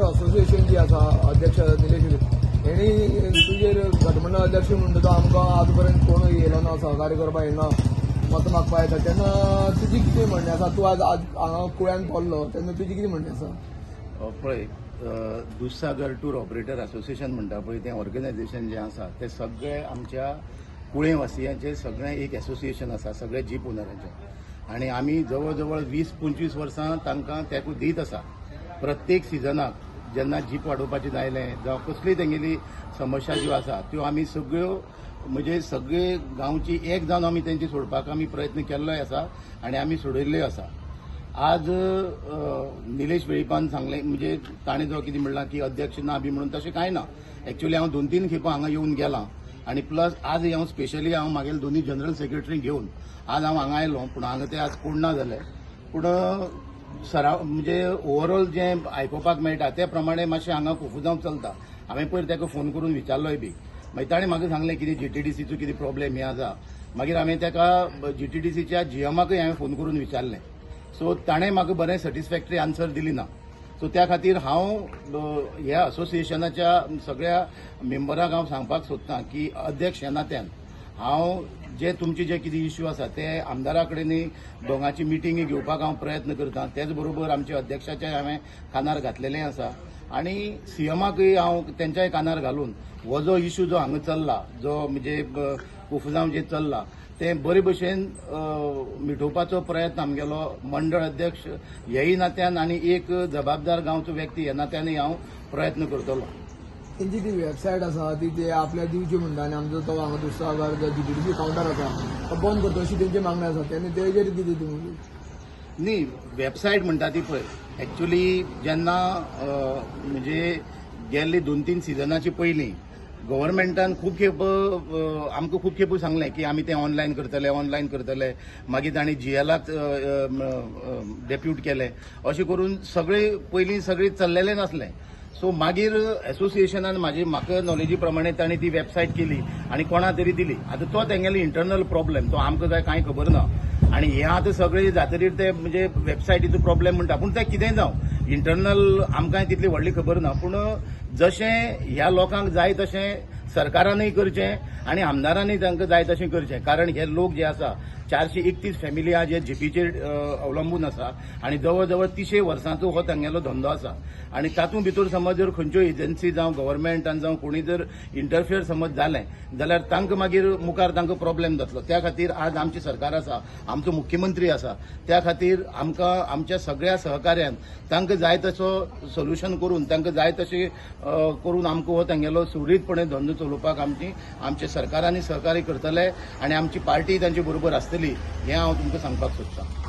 Association जी आसा, अध्यक्ष निलेश हेणी तुजेर घटमंडळ अध्यक्ष म्हणटा तो आमकां आज पर्यंत कोण येयलो ना, सहकार्य करपाक येना, मतां मागपाक येता, तेन्ना तुजी कितें म्हणणें आसा? तूं आज आज हांगा कुळ्यान पावल्लो तेन्ना तुजी कितें म्हणणें आसा? पळय, दुधसागर टूर ऑपरेटर असोसिएशन म्हणटा पळय, तें ऑर्गनायझेशन जें आसा तें सगळें आमच्या कुळें वासियांचें सगळें एक एसोसिएशन आसा, सगळे जीप ओनरांचें. आनी आमी जवळ जवळ 20-25 वर्सां तांकां तेंको दीत आसा. प्रत्येक सिजनाक जेन्ना जीप वाडोवपाचें जायलें जावं कसली तेंगेली समस्या ज्यो आसा त्यो आमी सगळ्यो म्हणजे सगळे गांवची एक जावन आमी तेंची सोडपाक आमी प्रयत्न केल्लोय आसा आनी आमी सोडयल्ल्योय आसा. आज निलेश वेळीपान सांगलें, म्हणजे ताणें जो कितें म्हणलां की अध्यक्ष ना बी म्हणून, तशें कांय ना. एक्चुअली हांव 2-3 खेपो हांगा येवन गेलां आनी प्लस आज हांव स्पेशली हांव मागेले दोनूय जनरल सेक्रेटरी घेवन आज हांव हांगा आयलो, पूण हांगा ते आज कोण ना जाले. पूण सराव म्हणजे ओवरऑल जें आयकुपाक मेळटा ते प्रमाणे मातशें हांगा कोफुजांव चलता. हांवें पयर ताका फोन करून विचारलोय बी, मागीर ताणें म्हाका सांगलें कितें जीटीडीसीचो कितें प्रॉब्लेम हें आसा. मागीर हांवें ताका जीटीडीसीच्या जीएमाकय हांवें फोन करून विचारलें, सो ताणें म्हाका बरें सॅटिस्फॅक्टरी आन्सर दिली ना. सो त्या खातीर हांव ह्या असोसिएशनाच्या सगळ्या मेंबरांक हांव सांगपाक सोदतां की अध्यक्ष ह्या नात्यान हांव जे तुमचे जे कितें इश्यू आसा ते आमदारा कडेनूय दोगांची मिटींग घेवपाक हांव प्रयत्न करता. तेच बरोबर आमच्या अध्यक्षाच्या हांवें कानार घातलेलें आसा आनी सीएमाकूय हांव तेंच्याय कानार घालून हो जो इश्यू जो हांगा चल्ला, जो म्हणजे कोफुजांव जे चल्ला तें बरे भशेन मिटोवपाचो प्रयत्न आमगेलो मंडळ अध्यक्ष ह्याय नात्यान आनी एक जबाबदार गांवचो व्यक्ती ह्या नात्यानूय हांव प्रयत्न करतलो. तेंची ती वेबसायट आसा ती ते आपल्याक दिवची म्हणटा आनी आमचो तो हांगा दुधसागर जो जीटीडीसी कावंटर आसा तो बंद करतो अशी तेंची मागणी आसा, तेन्ना तेजेर कितें तुमी? न्ही, वेबसायट म्हणटा ती पळय, एक्चुली जेन्ना म्हणजे गेल्ली 2-3 सिजनाची पयलीं गव्हर्मेंटान खूब खेप आमकां खूब खेपो सांगलें की आमी तें ऑनलायन करतले, ऑनलायन करतले. मागीर तांणी जीएलाक डेप्यूट केलें, अशें करून सगळें पयलीं सगळें चल्लेलें नासलें. सो मागीर एसोसिएशनान म्हाजी म्हाका नॉलेजी प्रमाणे तांणी ती वेबसायट केली आनी कोणा तरी दिली. आतां तो तेंगेलो इंटरनल प्रॉब्लेम, तो आमकां काय कांय खबर ना. आनी हें आतां सगळें जातरीर ते म्हणजे वेबसायटीचो प्रॉब्लेम म्हणटा, पूण तें कितेंय जावं इंटरनल आमकांय तितली व्हडली खबर ना. पूण जशें ह्या लोकांक जाय तशें सरकारानूय करचें आनी आमदारांनी तांकां जाय तशें करचें, कारण हे लोक जे आसा 431 फॅमिली आहा जे जीपीचेर अवलंबून आसा आनी जवळ जवळ 300 वर्सांचो हो तांगेलो धंदो आसा. आनी तातूंत भितर समज जर खंयच्यो एजन्सी जावं गव्हर्मेंटान जावं कोणी जर इंटरफियर समज जालें जाल्यार तांकां मागीर मुखार तांकां प्रॉब्लेम जातलो. त्या खातीर आज आमची सरकार आसा, आमचो मुख्यमंत्री आसा, त्या खातीर आमकां आमच्या सगळ्या सहकार्यान तांकां जाय तसो सोल्युशन करून तांकां जाय तशें करून आमकां हो तांगेलो सुरळीतपणे धंदो चलोवपाक आमची आमच्या सरकारांनी सहकार्य करतले आनी आमची पार्टी तांचे बरोबर आसतली हें हांव तुमकां सांगपाक सोदतां.